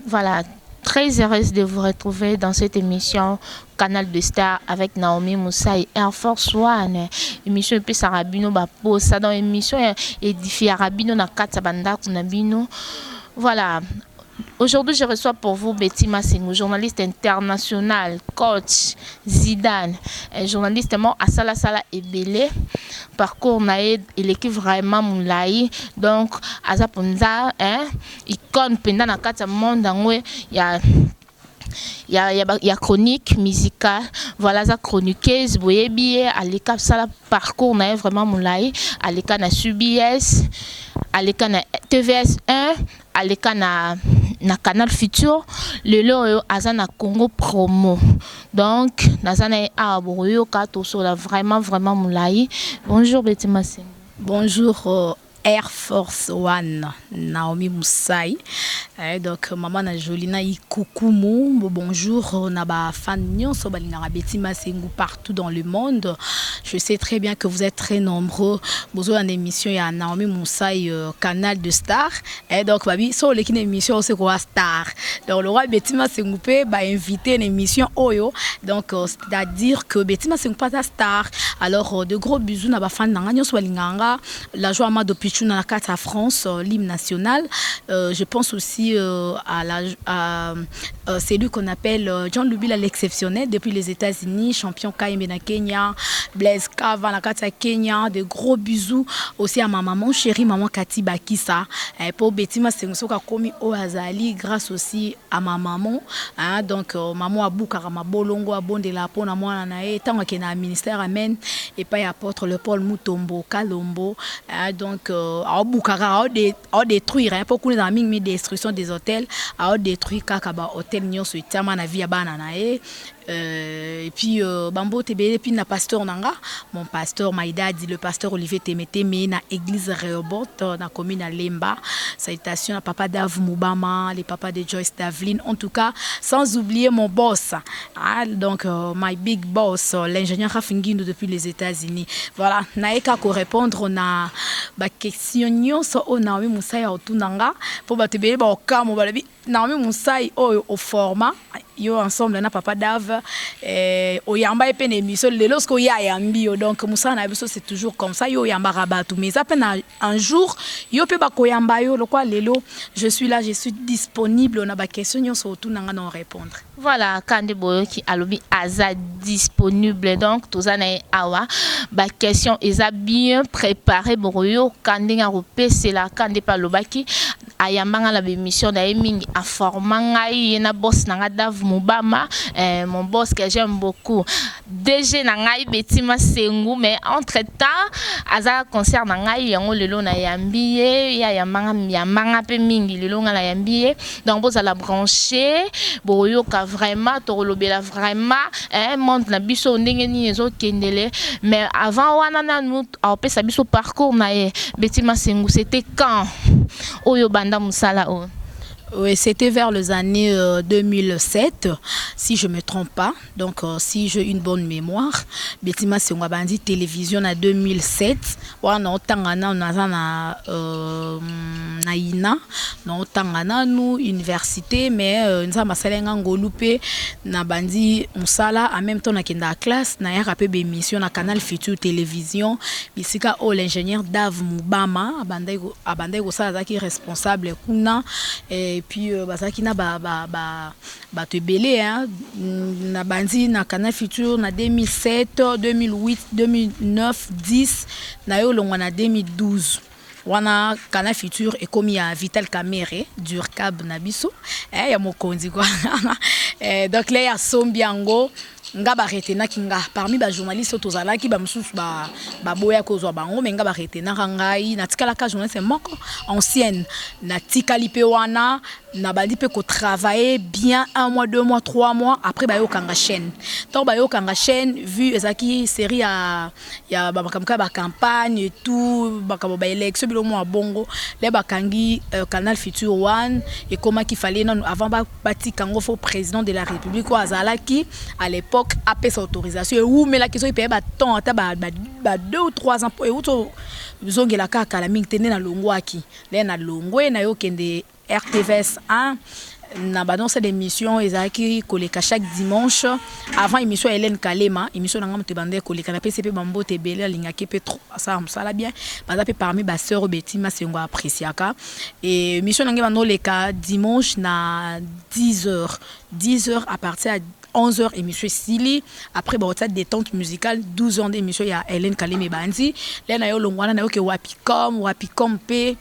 Voilà, très heureuse de vous retrouver dans cette émission Canal de Star avec Naomi Moussaï, Air Force One. Émission epesaka bino baposa, donc émission édifiera bino na kati ya bandako na bino. Voilà. Aujourd'hui, je reçois pour vous Betty Masengu, journaliste international, coach Zidane, journaliste mo asala sala ebele. Parcours na ye eleki vraiment molai, donc aza mpenza, hein, icône mpenza na kati ya monde yango ya chronique musicale. Voilà, aza chroniqueuse, boyebi ye, aleka sala parcours na ye vraiment molai, aleka na CBS, aleka na TVS 1, aleka na Canal Futur, lelo oyo aza na Congo Promo. Donc naza na ye awa, bokoyoka tosola vraiment vraiment molai. Bonjour Betty Masengu. Bonjour Air Force One, Naomi Moussaï. Donc maman na Jolina Ikukumu, bonjour na ba fan nyonso balingaka Betty Masengu partout dans le monde. Je sais très bien que vous êtes très nombreux. Bozo en émission ya Naomi Moussaï, Canal de Star. Et donc babi so leki na émission, c'est quoi star. Donc le roi Betty Masengu pe ba invité une émission oyo. Donc c'est-à-dire que Betty Masengu pas star. Alors de gros bisous na ba fan na nyonso balingaka la joie Amado Pichou na kati ya France, l'hymne national. Je pense aussi à la à, celui qu'on appelle John Lubila l'exceptionnel depuis les États-Unis, champion Kaimbe na Kenya, Blaise Kava na kati ya Kenya. De gros bisous aussi à ma maman chérie, maman Kati Bakisa. Pour Betty Masengu soki akomi oyo azali, grâce aussi à ma maman, hein, donc maman abukaka mabolongo, abondela mpona mwana na ye ntango akende na ministère amen epai ya apôtre le Paul Mutombo Kalombo, hein, donc aobukaka, aodétruire, hein, mpo kuna ezala mingi destruction des autels, aodétruire kaka bahôtel nyonso etiama na vie ya bana na ye. Et puis bambote ebele puis na pasteur nanga, mon pasteur Maïdadi, le pasteur Olivier Temeteme na église Rehoboth na commune ya Lemba. Salutations à papa Dave Mubama, les papas de Joyce Davlin, en tout cas sans oublier mon boss, ah, donc my big boss, l'ingénieur Rafingindo depuis les États-Unis. Voilà, naeka ko répondre na ba question nyonso oyo Naomi Musai otuna nga, po bato ebele baokamo, balobi Naomi Musai oyo au format yo ensemble na papa Dave, oyamba ye mpe na émission, lelo soki oya ayambi yo. Donc mosala na biso, c'est toujours comme ça, yo oyambaka bato, mais eza mpe na un jour yo mpe bakoyamba yo. Lokwa lelo je suis là, je suis disponible na baquestion nyonso otuna nga na répondre. Voilà, kande boyoki, alobi aza disponible, donc toza na ye awa, baquestion eza bien préparé, bokoyoka ndenge akopesela. Nde mpe alobaki ayambanga na bémission na ye mingi, aforma ngai, ye na boss na nga Dave Mobama, mon boss que j'aime beaucoup, DG na ngai Betty Masengu. Mais entre temps aza concert na ngai yango, lelo nayambi ye, ye ayambanga, yambanga mpe mingi, lelo ngai nayambi ye. Donc bozala branché, boyoka vraiment tokolobela vraiment, hein, monde na biso ndenge nini ezokendele. Mais avant wana, nanu aopesa biso parcours na ye. Betty Masengu, c'était quand oyo banda mosala oyo? Oui, c'était vers les années 2007, si je ne me trompe pas. Donc, si j'ai une bonne mémoire, Betty Masengu abandi télévision en 2007. Wana otanga na naza na ina na otanga nanu université, mais nzambe asalenga ngolu mpe na bandi mosala en même temps nakenda classe, nayaka mpe bémission na Canal Futur Télévision, bisika oyo l'ingénieur Dave Mubama abandaki kosala, azalaki responsable kuna. Et puis bazalaki na bato ebele, hein. Na bandi na Canal Futur na 2007, 2008, 2009, 10, na ye olongwa na 2012. Wana Canal Futur ekomi ya Vital Kamerhe, Durcab na biso, ya mokonzi quoi. Donc le asombi yango, nga baretenaki nga parmi bajournaliste oyo tozalaki, bamosusu baboya kozwa bango, me nga baretenaka ngai, natikalaka journaliste moko ancienne. Natikali mpe wana, nabandi mpe kotravailler bien un mois, 2 mois, 3 mois après bayokanga chaîne. Ntango bayokanga chaîne, vu ezalaki série ya bamakambo kaka bacampagne et tout, makambo baélection, biloko mwa bongo, le bakangi Canal Futur One. Ekomaki fallait nanu avant batika yango, faut président de la République oyo azalaki à l'époque apesa autorisation. Ewumelaki soki peye batemps ata ba 2 ou 3 ans po euti ozongela kaka kala mingi te. Nde nalongwaki, nde nalongwe, nayokende RTVS 1. Na banda émission ezalaki koleka chaque dimanche avant émission ya Hélène Kalema. Émission na nga moto ebanda koleka. Napesi mpe bambote ebele, alingaki mpe trop, asala mosala bien, baza mpe parmi basœur oyo Betty Masengo appréciaka. Et émission na ngai banda oleka dimanche na 10 heures, 10 heures, à partir ya 11 heures émission esili. Après baotia détente musicale, 12 heures nde émission ya Hélène Kalema ebandi. Le na yo longwa wana, nayoki Wapicom. Wapicom mpe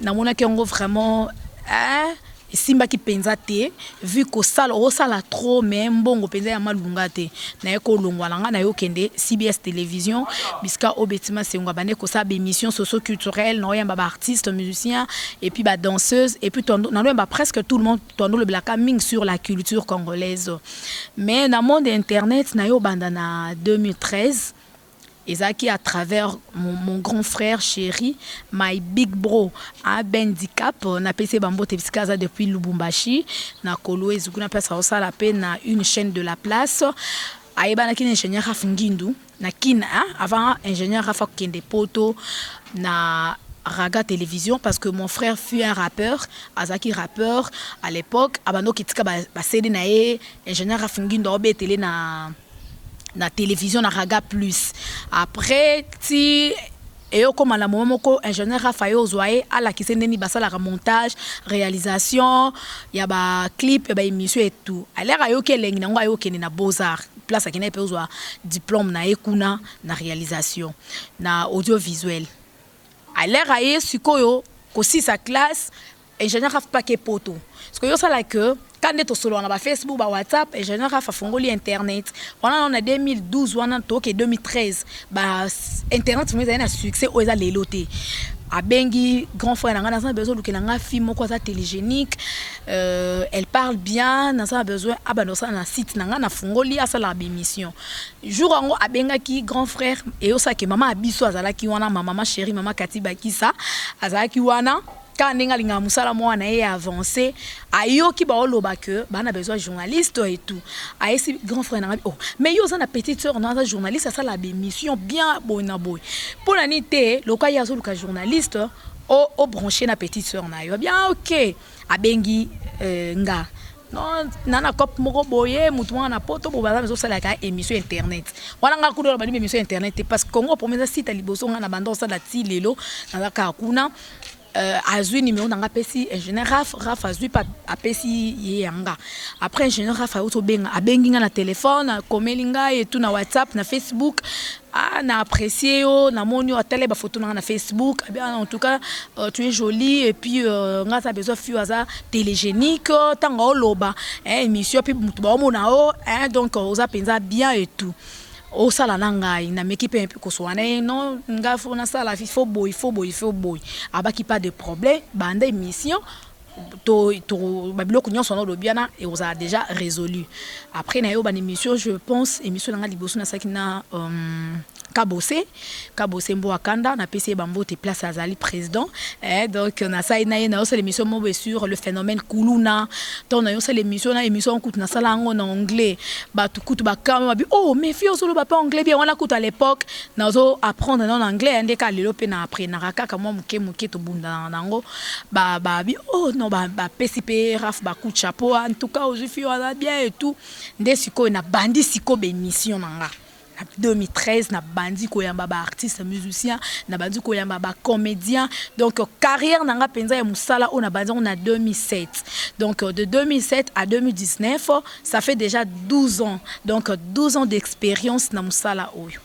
namonaki yango vraiment, hein, esimbaki mpenza te, vu kosala osala trop, mais mbongo mpenza ya malunga te. Naye kolongwa na ngai, naye okende CBS Télévision, bisika oyo Betty Masengo abandi kosala baémission socio-culturelle. Naoyamba baartiste musicien et puis badanseuse et puis naloyamba presque tout le monde. Tondolobelaka mingi sur la culture congolaise. Mais na monde internet, naye obanda na 2013. Ezalaki à travers mon grand frère chéri, my big bro, Ben Dicap. Napesi ye bambote bisika aza depuis Lubumbashi na Kolwezi. Kuna place aosala mpe na une chaîne de la place. Ayebanaki na ingénieur Raf Ngindu na Kina avant ingénieur Raf akokende Poto na Raga Télévision, parce que mon frère fut un rappeur, azalaki rappeur à l'époque. Abandoki tika baCD na ye, ingénieur Raf Ngindu aobetele na télévision na Raga Plus. Après ti eyokóma na moment moko, ingénieur Rafa ye ozwa ye, alakisa ndeni basalaka montage, réalisation ya baclip, ya baémission et tout. Alere ayoki elengi nango, ayokende na Beaux-Arts, place akende mpe ozwa diplôme na ye kuna na réalisation na audiovisuel. Alere aye sikoyo kosisa classe, ingénieur Rafa pake Poto. Sikoyo osala ke ka nde tosolola na bafacebook, bawhatsapp. Ingénieur Rafa afongoli internet wana na 2012 wana, toke 2013, ba internet vraiment ezali na succès oyo eza lelo te. Abengi grand frère na ngai: "Naza na besoin olukela nga fille moko aza télégénique, elle parle bien, naza na besoin abanda kosala na site na ngai, nafungoli, asalaka bémission." Jour yango abengaki grand frère, eyosalaki mama ya biso azalaki wana, ma mama chérie, mama Kati Bakisa, azalaki wana. Kaka ndenge alingaka mosala mwana ye avance, ayoki baoloba ke bana besoin journaliste et tout. Ayesi grand frère na ngai: "Oh, mais yo oza na petite sœur na aza journaliste, asala bémission bien boye na boye, mpo na nini te loka ye azoluka journaliste, obranche na petite sœur na yo bien?" Ok, abengi nga non, na cope moko boye, motu moko na Poto bo baza bazosalaka émission internet wana. Nga kuna bandi émission internet te, parce que Congo Promo eza site ya liboso nga na banda osala ti lelo, naza kaka kuna. Azwi numéro na nga, apesi ingénieur Raf. Raf azwi mpe apesi ye yanga. Après ingénieur Raf ayoti obenga, abengi nga na telefone, akomeli ngai etu na WhatsApp, na Facebook: "Ah, na apprécié yo, namoni yo." Atala bafoto na nga na Facebook: "Bien, en tout cas, tu es jolie et puis nga aza besoin fille aza télégénique, ntango aoloba émission mpe motu baomona o, donc oza mpenza bien et tout, osala na ngai." Nameki mpe koswana na ye: "Non, ngai faut nasala, faut boye, faut boye, faut boye." Abaki: "Pas de problème, banda émission to babiloko nyonso wana olobi wana ekozala déjà résolu." Après na yo bana émission, je pense émission na nga liboso nasalaki na Kabose, Kabose Mbo Akanda, napesi ye bambote place azali, président. Donc nasali na ye, nayosala émission moko sur le phénomène kuluna. Ntango nayosala émission na émission kutu nasala yango na anglais, bato kutu bakame babi: "Oh, mais fille ozoloba mpe anglais bien." Wana kutu à l'époque nazo apprendre nano anglais, nde kaka lelo mpe na apprenaka kaka mwa moke moke, tobundana nango. Babi: "Oh non." Bapesi mpe Raf bacoup de chapeau: "En tout cas, ozwi fille wana bien et tout." Nde sikoyo nabandi sikoyo baémission na nga na 2013, nabandi koyamba baartiste musicien, nabandi koyamba bacomédien. Donc carrière na nga mpenza ya mosala oyo nabandi yango na 2007. Donc de 2007 à 2019, ça fait déjà 12 ans, donc 12 ans d'expérience na mosala oyo.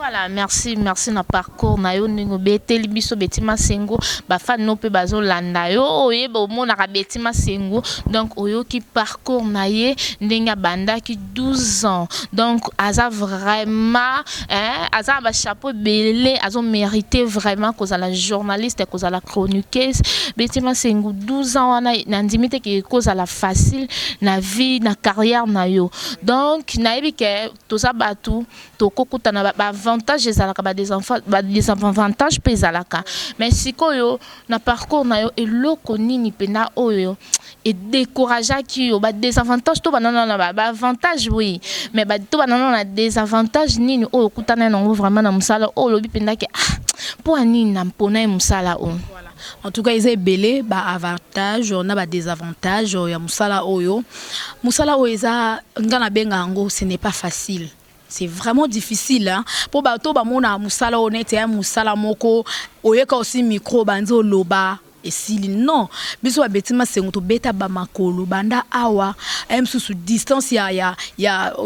Voilà, merci, merci na parcours na yo ndenge obeteli biso, Betty Masengo. Bafani no mpe bazolanda yo, oyeba omonaka Betty Masengo. Donc oyoki parcours na ye ndenge abandaki 12 ans. Donc aza vraiment, hein, aza na bachapeau ebele, azomérite vraiment kozala journaliste, kozala chroniqueuse. Betty Masengo, 12 ans wana, nandimi te ke kozala facile na vie, na carrière na yo. Donc nayebi ke toza bato tokokutana, baavantage ezalaka, badésavantage mpe ezalaka. Mais sikoyo na parcours na yo, eloko nini mpenza oyo edécourageaki yo? Badésavantage to banana na baavantage, oui, mais to banana na désavantage nini oyo okutana nango vraiment na mosala oyo olobi mpenza ke: "Ah, mpo ya nini na mpona ye mosala oyo?" Voilà. En tout cas, eza ebele ba avantage na ba désavantage ya mosala oyo. Mosala oyo eza, nga nabenga yango, ce n'est pas facile, c'est vraiment difficile, hein? Mpo bato bamona mosala oyo neti ya mosala moko oyeka osi micro, banzi oloba, esili. Non, biso babeti masengo, tobeta bamakolo banda awa ye mosusu distance ya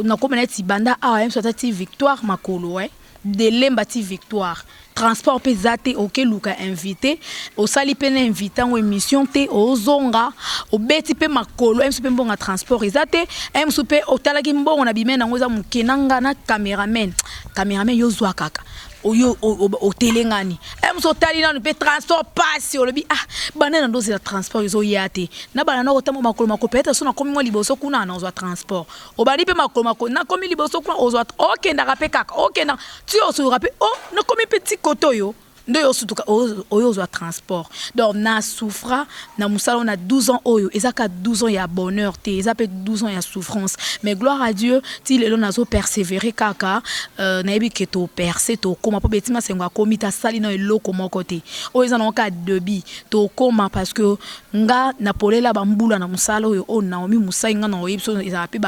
nakoma neti banda awa ye mosusu ata ti Victoire, makolo delemba ti Victoire. Transport mpe eza te. Okeluka invité, osali mpe na invité yango émission te, ozonga obeti mpe makolo ye mosusu mpe mbongo ya transport eza te. Ye mosusu mpe otalaki mbongo na bime nango eza moke na nga na cameraman. Cameraman, yo zwa kaka oyo otelengani. E mosu otali nanu mpe transport pasi, olobi: "Ah, banda na ndozela transport ezoya te, na banda na kotambola makolo makolo, peut-être so nakomi mwa liboso kuna nazwa transport." Obandi mpe makolo makolo, nakomi liboso kuna, ozwa, okendaka mpe kaka, okendaka ti osuka mpe o nakomi mpe ti kote oyo nde oyo osutuka oyo ozwa transport. Donc na souffra na mosala oyo na 12 ans oyo. Eza ka 12 ans ya bonheur te, eza mpe 12 ans ya souffrance, mais gloire à Dieu, ti lelo nazopersévérer kaka. Nayebi ke topercer, tokóma, mpo Beti Masengo akomi te, asali na eloko moko te. Oyo eza nango ka début, tokóma, parce que nga napolela bambula na mosala oyo. Oyo Naomi Mosai, nga na oyebi so ezala mpe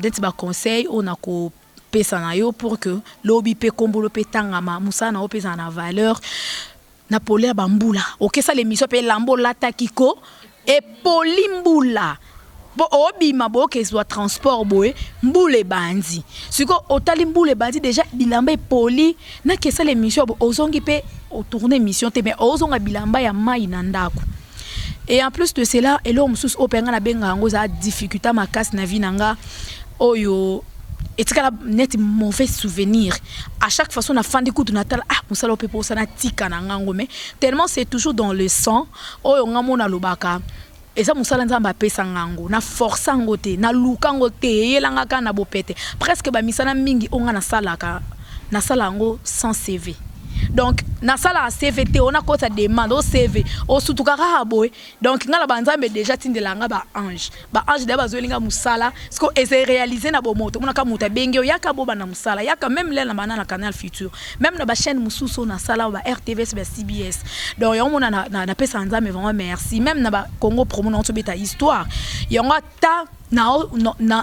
neti baconseil oyo nako pesa na yo pour que lobi mpe kombolo mpe etangama, mosala na yo mpe ezala na valeur. Napolela bambula, okesala émission mpe elamba olataki ko epoli mbula, mpo obima boye, okezwa transport boye, mbula ebandi. Sikoyo otali mbula ebandi déjà, bilamba epoli, nakesala émission boye, ozongi mpe otourner émission te, mais ozonga bilamba ya mai na ndako. Et en plus de cela, eloko mosusu oyo mpe nga nabenga yango eza difficulté makasi na vie na nga, oyo etikala neti mauvais souvenir à chaque fois so nafandi kutu natala: "Ah, mosala oyo mpe mposa natika na ngango." Mais tellement c'est toujours dans le sang, oyo nga mo nalobaka eza mosala Nzambe apesa ngango, na force yango te, naluka yango te, eyelanga kaka na bopete. Presque bamisala mingi oyo nga nasalaka, nasala yango sans CV. Donc nasalaka CV te, oyo nakota demande o CV, osutuka kaka boye. Donc nga na banzambe déjà tindela nga baange, baange deya bazoyelinga mosala. Siko eza réalisé na bomoto, omonaka moto abengi yo: "Yaka bobanda mosala, yaka." Même lela na banda na Canal Futur, même na bachaîne mosusu oyo nasala, ba RTVS, ba CBS. Donc yango mona napesaka Nzambe vraiment merci. Même na bacongo promo na tobeta histoire yango, ata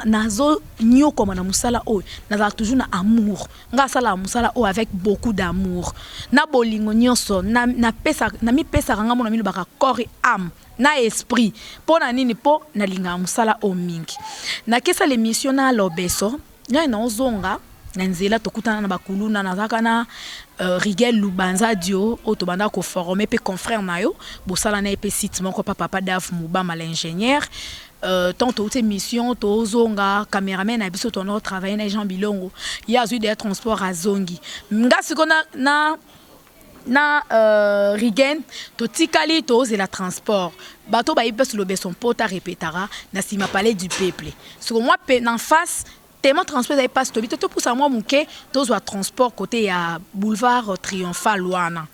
nazonyokoma na mosala oyo, nazalaka toujours na amour. Nga asalaka mosala oyo avec beaucoup d'amour, na bolingo nyonso namipesaka nga mona, milobaka corps et âme na esprit. Mpo na nini? Mpo nalingaka mosala oyo mingi. Nakesala émission na Lobeso ngai, naozonga na nzela, tokutana na bakuluna. Nazalaka na Rigel Lubanza Dio oyo tobanda koformer, mpe confrère na yo, bosala na ye mpe site moko pa papa Dave Mubama l'ingénieur. Tant touti émission, tozonga, cameraman na biso tono travailler na Jean Bilongo, ye azwi deya transport, azongi. Nga siko na Rigen totikali, tozela transport. Bato bayebi mpe Lobeso mpo tarepetaka na nsima Palais du Peuple. Siko mwa pe na face, tellement transport ezali mpasi, tobi te topusa mwa moke, tozwa transport côté ya boulevard Triomphal wana.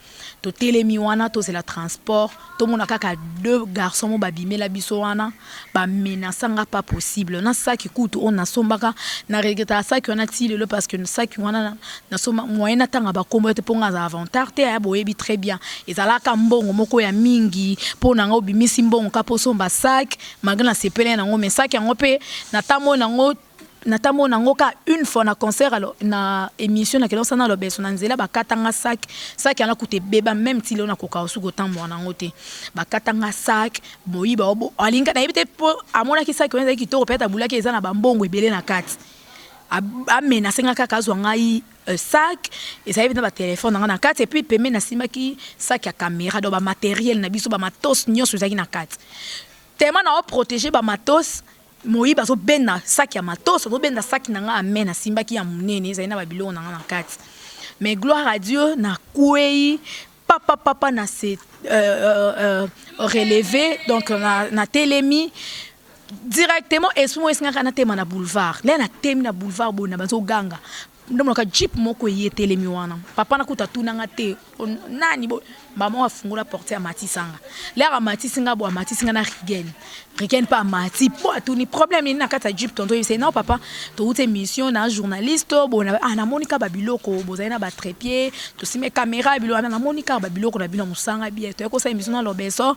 Totelemi wana, tozela transport, tomona kaka deux garçons mo babimela biso wana, bamenaçanga pas possible na saki kutu oyo nasombaka. Na regrettaka saki wana ti lelo, parce que saki wana nasomba, moyen natanga bakombo ete mpo nga aza avantage te. Aya, boyebi très bien, ezalaka mbongo moko ya mingi mpo na nga. Obimisi mbongo ka mpo osomba sac, malgré nasepele nango, mais saki yango mpe natamoi nango, natambo nango ka une fois na concert. Alors na émission nakende osala na Lobeso, na nzela bakatanga sac. Sac yango kuta ebeba, même ti lelo nakoka osuki kotambola nango te. Bakatanga sac, moyiba alinga, nayebi te mpo amonaki sac wana ezali kitoko, peut-être abulaki eza na bambongo ebele na kati. Amenacer nga kaka azwa ngai sac ezali mpe na batelefone na nga na kati, et puis pembeni nasimbaki sac ya caméra, donc bamatériel na biso, bamatos nyonso ezalaki na kati. Tellement na oprotéger bamatos, moyibi azobenda saki ya matos, azobenda saki na nga ame nasimbaki ya monene, ezali na babiloko na nga na kati. Mais gloire à Dieu, nakwei papa papa, na se relevé, donc na telemi directement. Esprit moko esengaka natema na boulevard. Nde natemi na boulevard boye, na bazoganga, ndomonaka jeep moko eye, etelemi wana. Papa nakuta, tunanga te. Nani bo mama afungola porte, amatisanga lere, amatisi nga bo, amatisi nga na Rigen. Rigen mpe amati mpo atuni problème nini na kati ya jeep. Tonto oyebisa: "Non papa, touti émission na journaliste bo ah, namoni kaka babiloko bozali na batrépied, tosime caméra, biloko wana, namoni kaka babiloko na bino mosanga bien. Toyei kosala émission na Lobeso,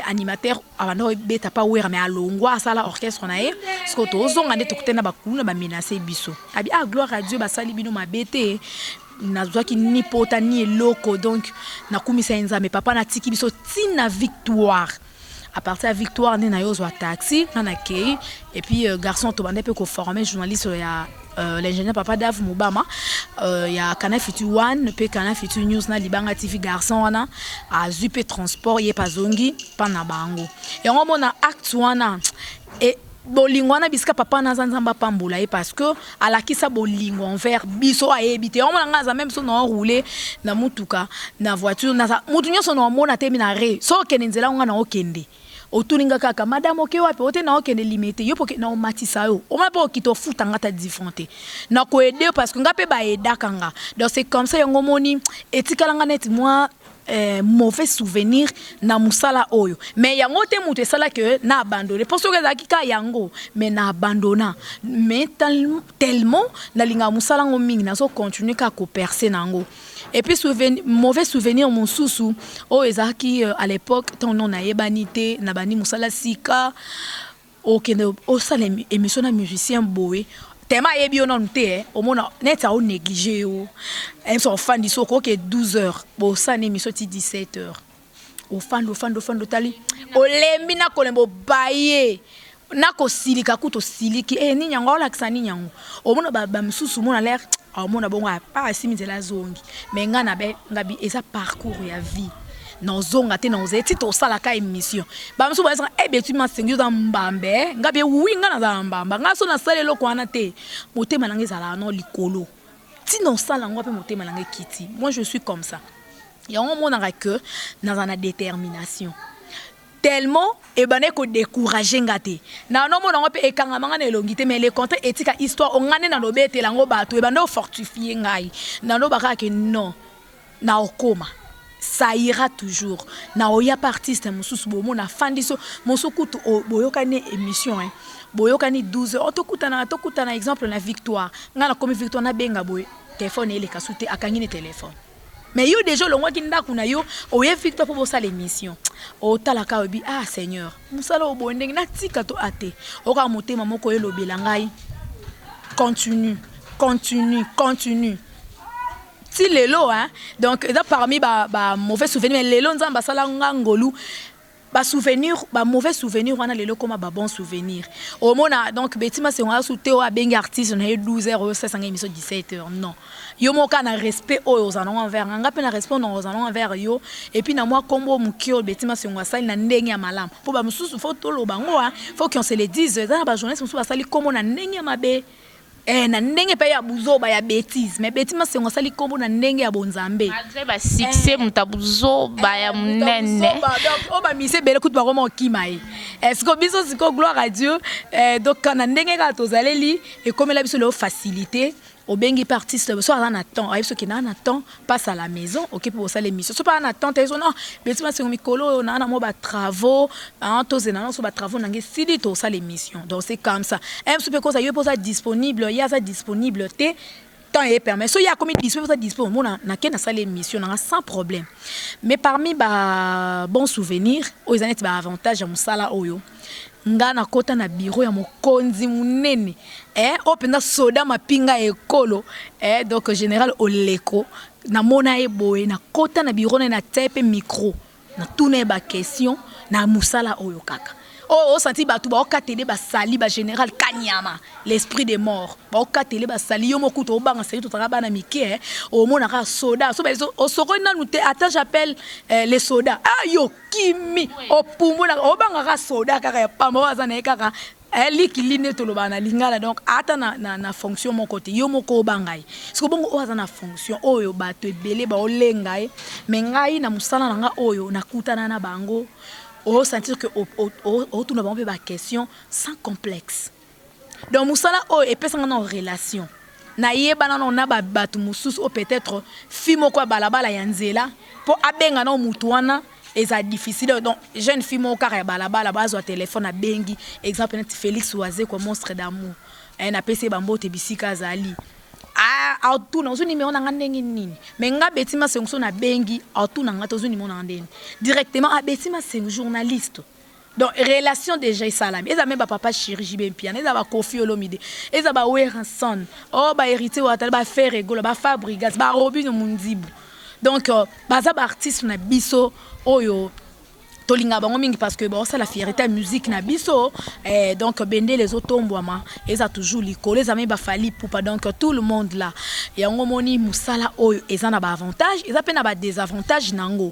animateur abanda obeta pa Wera, mais alongwa, asala orchestre na ye. Siko tozonga nde tokutani na bakulu na bamenace biso." Abi: "Ah, gloire à Dieu, basali bino mabe te, nazwaki ni pota ni eloko." Donc nakumisa ye Nzambe. Papa natiki biso ntina Victoire. À partir ya Victoire nde na ye ozwa taxi, nga nakei. Et puis garçon tobanda mpe koforme, journaliste ya l'ingénieur papa Dave Mobama, ya Canal Futur One mpe Canal Futur News na Libanga TV. Garçon wana azwi mpe transport, ye mpe azongi mpa na bango. Yango omona acte wana e bolingo wana, bisika papa naza, Nzambe apambola ye, parce que alakisa bolingo envers biso, ayebi te. Yango mona ngai aza même so na roule na mutuka, na voiture, naza mutu nyonso na omona te mi na re. So okende nzela ngo, nga na okende, otuni nga kaka: "Madame, oke wapi?" Ote na okende Limete. Yo mpo na omatisa yo, omona mpo okita, ofuta nga ta différent te na koede yo, parce que nga mpe baedaka nga. Donc c'est comme ça. Yango omoni etikala nga neti mwa mauvais souvenir na mosala oyo, mais yango te moto esalaki na abandonne, mpo soki ezalaki kaka yango, mais na abandonna. Mais tellement nalingaka mosala yango mingi, nazocontinue kaka koperce na yango. Et puis souvenir, mauvais souvenir mosusu oyo ezalaki à l'époque, ntango no nayebani te, na bandi mosala sika, okende osala émission na musicien boye, tema ayebi yo nanu te, omona neti aonéglige yo. So ofandi, so okoke 12 heures, bosala émission ti 17 heures, ofandi, ofandi, ofandi, otali, olembi na kolemba, obaye na kosilika, kuta osiliki e nini yango, aolakisa nini yango. Omona bamisusu omona lere aomona bongo apa asimi nzela, azongi. Mais nga na be ngabi eza parcours ya vie, nazonga te, nazala ti tosalaka émission. Bamosusu bayesaka ebeti Masengi oza mbambe. Nga bie wi, nga nazala mbamba. Nga so nasala eloko wana te, motema nanga ezalaka no likolo ntina osala yango mpe motema nanga ekiti. Moi, je suis comme ça. Yango omonaka ke naza na détermination tellement ebandaki kodécourage nga te. Na nomona yango mpe ekangama nga na elongi te, mais le contraire, etika histoire onga nde nalobi etela yango bato ebanda ofortifie ngai. Nalobaka ke non, na okoma, ça ira toujours. Na oya pa artiste mosusu, bomona afandi so mosusu kutu boyokani émission, hein. Boyokani 12 heures, tokutana, tokutana exemple na Victoire. Ngai nakomi Victoire, nabenga boye telefone, eleka su te, akangi ne telefone. Mais yo déjà olongwaki ndako na yo, oye Victoire mpo bosala émission. Otalaka, oyebi: "Ah Seigneur, mosala oyo boye, ndenge natika to ate." Okaka motema moko elobela ngai: "Continue, continue, continue." Ti lelo, hein. Donc eza parmi ba, ba mauvais souvenir, mais lelo Nzambe asala nga ngolu, basouvenir, bamauvais souvenir wana lelo koma babon souvenir. Omona donc Beti Masengo asu te oyo abengi artiste na ye 12 heures, oyo osesanga émission 17 heures. Non, yo moko kaka na respect oyo oza nango envers nga, nga mpe na respect oyo oza nango envers yo. Et puis na mwa nkombo moke oyo Beti Masengo asali na ndenge ya malamu, mpo bamosusu, faut toloba ngo, faut qu'on se le dise, eza na bajournaliste mosusu basali nkombo na ndenge ya mabe, na ndenge mpe ya buzoba, ya bêtise. Mais Beti Masengo asali nkombo na ndenge ya bonzambe. Malgré basuccès, moto ya buzoba ya monene. Oyo bamise ebele kutu bakoma okima ye. Est-ce que biso sikoyo, gloire à Dieu, donc na ndenge kaka tozaleli, ekomela biso leo facilité. Obengi mpe artiste, so aza na temps, ayebi soki naa na temps, passe à la maison, oke mpe bosala émission. So mpe aza na temps te, so non, Beti Masengo, mikolo oyo naa na mwa batravaux, tozela na so batravaux nange esili, tosala émission. Donc c'est comme ça. Mosu mpe koza yo mpe oza disponible, ye aza disponible te, temps ye permet. So ye akomi disponible, oza disponible, omona nake nasala émission nanga sans problème. Mais parmi ba bon souvenir oyo eza neti baavantage ya mosala oyo, nga nakɔta na bureau ya mokonzi monene, oyo mpenza soda mapinga ya ekolo, donc général Oleko. Namona ye boye, nakɔta na bureau na ye, natia mpe micro, natuna ye baquestion na mosala oyo kaka oyo osanti bato baokatele, basali bagénéral Kanyama, l'esprit de mort, baokatele basali yo mokuta obanga sali. Tozalaka bana mike, omonaka soda so osokoli nanu te: "Ata j'appelle les soda." Ah, yo kimi opumbunaka, obangaka soda kaka ya pamba oyo aza na ye kaka likili nde tolobaka na lingala. Donc ata na fonction moko te, yo moko obanga ye. Siko bongo oyo aza na fonction oyo bato ebele baolenga ye. Mais ngai na mosala na nga oyo nakutana na bango, osentir que otuna bango mpe baquestion sans complexe. Donc mosala oyo epesanga na relation Nayebana nao na bato mosusu oyo peut-être fille moko ya balabala ya nzela mpo abenga nao mutu wana, eza difficile. Donc jeune fille moko kaka ya balabala bazwa telefone, abengi, exemple neti Félix Wazekwa, Monstre d'Amour, napesi ye bambote bisika azali. Atuna: "Ozwi nimero na nga ndenge nini?" Mais nga Betty Masengu, so nabengi, atuna nga te: "Ozwi nimero na nga ndenge?" Directement: "Ah, Betty Masengu, journaliste." Donc relation déjà esalami. Eza me bapapa chirurgie bempiana, eza baKoffi Olomide, eza baWerrason, oyo baHéritier Watanabe, baFerre Gola, baFabregas, baRobinho Mundibu. Donc baza baartiste na biso oyo tolingaka bango mingi parce que baosala fierté ya musique na biso. Donc bendele ezotombwama, eza toujours likolo, eza me baFally Ipupa. Donc tout le monde là, yango moni mosala oyo eza na baavantage, eza mpe na badésavantage nango.